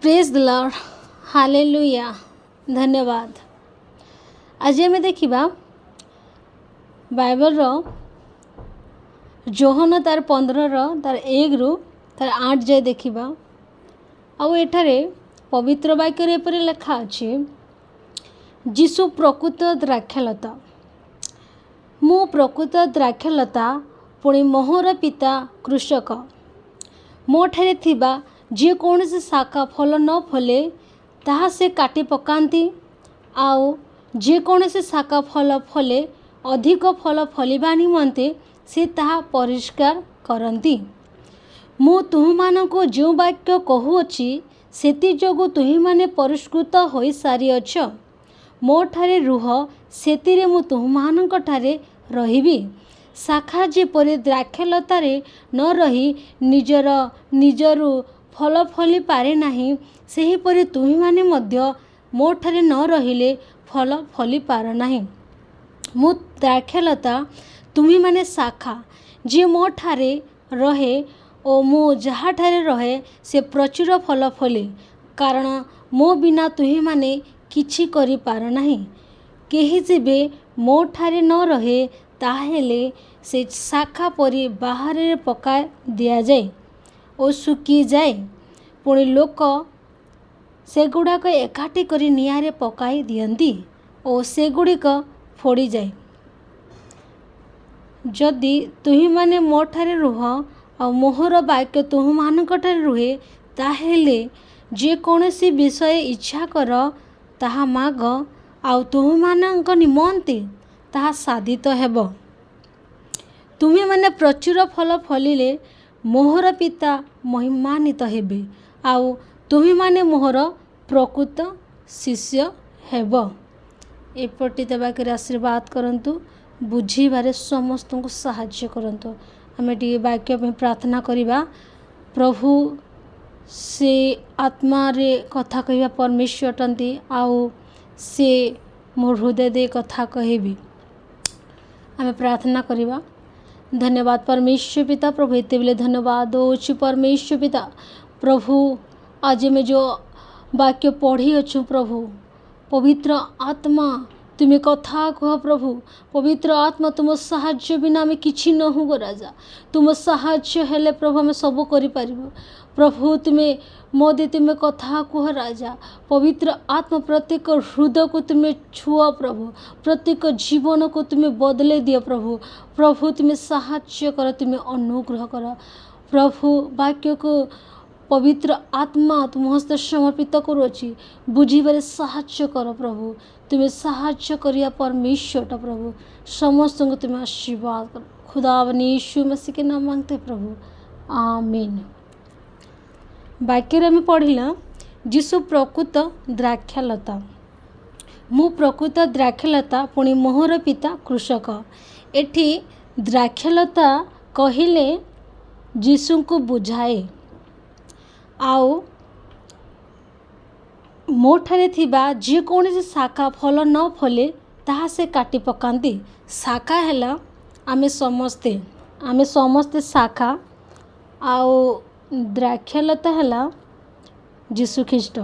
ପ୍ରେଜ୍ ଦ Lord, hallelujah. ଧନ୍ୟବାଦ। ଆଜି ଆମେ ଦେଖିବା ବାଇବଲର ଯୋହନ ତାର 15ର ତାର 1ରୁ ତାର 8 ଯାଏ ଦେଖିବା। ଆଉ ଏଠାରେ ପବିତ୍ର ବାକ୍ୟରେ ଏପରି ଲେଖା ଅଛି, ଯୀଶୁ ପ୍ରକୃତ ଦ୍ରାକ୍ଷାଲତା। ମୁଁ ପ୍ରକୃତ ଦ୍ରାକ୍ଷାଲତା, ପୁଣି ମୋହର ପିତା କୃଷକ। ମୋଠାରେ ଥିବା ଯେକୌଣସି ଶାଖା ଫଳ ନ ଫଳେ, ତାହା ସେ କାଟି ପକାନ୍ତି, ଆଉ ଯେକୌଣସି ଶାଖା ଫଳ ଫଳେ, ଅଧିକ ଫଳ ଫଳିବା ନିମନ୍ତେ ସେ ତାହା ପରିଷ୍କାର କରନ୍ତି। ମୁଁ ତୁମ୍ଭମାନଙ୍କୁ ଯେଉଁ ବାକ୍ୟ କହୁଅଛି, ସେଥିଯୋଗୁଁ ତୁମ୍ଭେମାନେ ପରିଷ୍କୃତ ହୋଇସାରିଅଛ। ମୋଠାରେ ରୁହ, ସେଥିରେ ମୁଁ ତୁମ୍ଭମାନଙ୍କଠାରେ ରହିବି। ଶାଖା ଯେପରି ଦ୍ରାକ୍ଷାଲତାରେ ନ ରହି ନିଜର ନିଜରୁ ଫଳ ଫଳି ପାରେ ନାହିଁ, ସେହିପରି ତୁମ୍ଭେମାନେ ମଧ୍ୟ ମୋଠାରେ ନ ରହିଲେ ଫଳ ଫଳି ପାର ନାହିଁ। ମୁଁ ଦ୍ରାକ୍ଷାଲତା, ତୁମ୍ଭେମାନେ ଶାଖା। ଯିଏ ମୋଠାରେ ରହେ ଓ ମୁଁ ଯାହାଠାରେ ରହେ, ସେ ପ୍ରଚୁର ଫଳ ଫଳେ, କାରଣ ମୋ ବିନା ତୁମ୍ଭେମାନେ କିଛି କରିପାର ନାହିଁ। କେହି ଯେବେ ମୋଠାରେ ନ ରହେ, ତାହେଲେ ସେ ଶାଖା ପରି ବାହାରେ ପକାଇ ଦିଆଯାଏ ଓ ଶୁଖିଯାଏ। ପୁଣି ଲୋକ ସେଗୁଡ଼ାକ ଏକାଠି କରି ନିଆଁରେ ପକାଇ ଦିଅନ୍ତି ଓ ସେଗୁଡ଼ିକ ପୋଡ଼ିଯାଏ। ଯଦି ତୁମ୍ଭେମାନେ ମୋଠାରେ ରୁହ ଆଉ ମୋହର ବାକ୍ୟ ତୁମ୍ଭମାନଙ୍କଠାରେ ରୁହେ, ତାହେଲେ ଯେକୌଣସି ବିଷୟ ଇଚ୍ଛା କର, ତାହା ମାଗ, ଆଉ ତୁମ୍ଭମାନଙ୍କ ନିମନ୍ତେ ତାହା ସାଧିତ ହେବ। ତୁମ୍ଭେମାନେ ପ୍ରଚୁର ଫଳ ଫଳିଲେ ମୋହର ପିତା ମହିମାନ୍ୱିତ ହେବେ, ଆଉ ତୁମ୍ଭେମାନେ ମୋହର ପ୍ରକୃତ ଶିଷ୍ୟ ହେବ। ଏ ପଠିତ ବାକ୍ୟରେ ଆଶୀର୍ବାଦ କରନ୍ତୁ, ବୁଝିବାରେ ସମସ୍ତଙ୍କୁ ସାହାଯ୍ୟ କରନ୍ତୁ। ଆମେ ଟିକେ ବାକ୍ୟ ପାଇଁ ପ୍ରାର୍ଥନା କରିବା। ପ୍ରଭୁ ସେ ଆତ୍ମାରେ କଥା କହିବା ପରମେଶ୍ୱର ଅଟନ୍ତି, ଆଉ ସେ ମୋ ହୃଦୟ ଦେଇ କଥା କହିବେ। ଆମେ ପ୍ରାର୍ଥନା କରିବା। ଧନ୍ୟବାଦ ପରମେଶ୍ୱର ପିତା। ପ୍ରଭୁ, ଏତେବେଳେ ଧନ୍ୟବାଦ ଦେଉଛୁ ପରମେଶ୍ୱର ପିତା। ପ୍ରଭୁ, ଆଜି ଆମେ ଯେଉଁ ବାକ୍ୟ ପଢ଼ିଅଛୁ, ପ୍ରଭୁ ପବିତ୍ର ଆତ୍ମା, ତୁମେ କଥା କୁହ। ପ୍ରଭୁ ପବିତ୍ର ଆତ୍ମା, ତୁମ ସାହାଯ୍ୟ ବିନା ଆମେ କିଛି ନହୁଁ ଗୋ ରାଜା। ତୁମ ସାହାଯ୍ୟ ହେଲେ ପ୍ରଭୁ, ଆମେ ସବୁ କରିପାରିବୁ। ପ୍ରଭୁ, ତୁମେ ମୋ ଦେଇ ତୁମେ କଥା କୁହ ରାଜା। ପବିତ୍ର ଆତ୍ମା, ପ୍ରତ୍ୟେକ ହୃଦୟକୁ ତୁମେ ଛୁଅ ପ୍ରଭୁ। ପ୍ରତ୍ୟେକ ଜୀବନକୁ ତୁମେ ବଦଲେଇ ଦିଅ ପ୍ରଭୁ। ପ୍ରଭୁ, ତୁମେ ସାହାଯ୍ୟ କର, ତୁମେ ଅନୁଗ୍ରହ କର ପ୍ରଭୁ। ବାକ୍ୟକୁ ପବିତ୍ର ଆତ୍ମା ତୁମ ହସ୍ତରେ ସମର୍ପିତ କରୁଅଛି। ବୁଝିବାରେ ସାହାଯ୍ୟ କର ପ୍ରଭୁ। ତୁମେ ସାହାଯ୍ୟ କରିବା ପରମେଶ୍ୱରଟା ପ୍ରଭୁ। ସମସ୍ତଙ୍କୁ ତୁମେ ଆଶୀର୍ବାଦ କର। खुदावंद यीशु मसीह के नाम मांगते प्रभु, आमीन। ବାକ୍ୟରେ ଆମେ ପଢ଼ିଲା, ଯୀଶୁ ପ୍ରକୃତ ଦ୍ରାକ୍ଷାଲତା। ମୁଁ ପ୍ରକୃତ ଦ୍ରାକ୍ଷାଲତା, ପୁଣି ମୋହର ପିତା କୃଷକ। ଏଠି ଦ୍ରାକ୍ଷାଲତା କହିଲେ ଯୀଶୁଙ୍କୁ ବୁଝାଏ। ଆଉ ମୋଠାରେ ଥିବା ଯେକୌଣସି ଶାଖା ଫଳ ନ ଫଳେ, ତାହା ସେ କାଟି ପକାନ୍ତି। ଶାଖା ହେଲା ଆମେ ସମସ୍ତେ। ଆମେ ସମସ୍ତେ ଶାଖା, ଆଉ ଦ୍ରାକ୍ଷାଲତା ହେଲା ଯୀଶୁଖ୍ରୀଷ୍ଟ।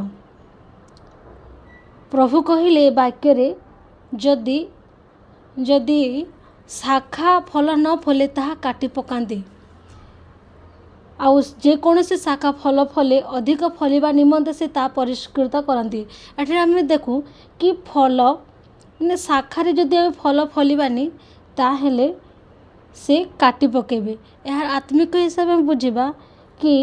ପ୍ରଭୁ କହିଲେ ଏ ବାକ୍ୟରେ, ଯଦି ଶାଖା ଫଳ ନ ଫଳେ, ତାହା କାଟି ପକାନ୍ତି, ଆଉ ଯେକୌଣସି ଶାଖା ଫଳ ଫଳେ, ଅଧିକ ଫଳିବା ନିମନ୍ତେ ସେ ତାହା ପରିଷ୍କୃତ କରନ୍ତି। ଏଠାରେ ଆମେ ଦେଖୁ କି ଫଳ ମାନେ ଶାଖାରେ ଯଦି ଆମେ ଫଳ ଫଳିବାନି, ତାହେଲେ ସେ କାଟି ପକାଇବେ। ଏହାର ଆତ୍ମିକ ହିସାବରେ ଆମେ ବୁଝିବା କି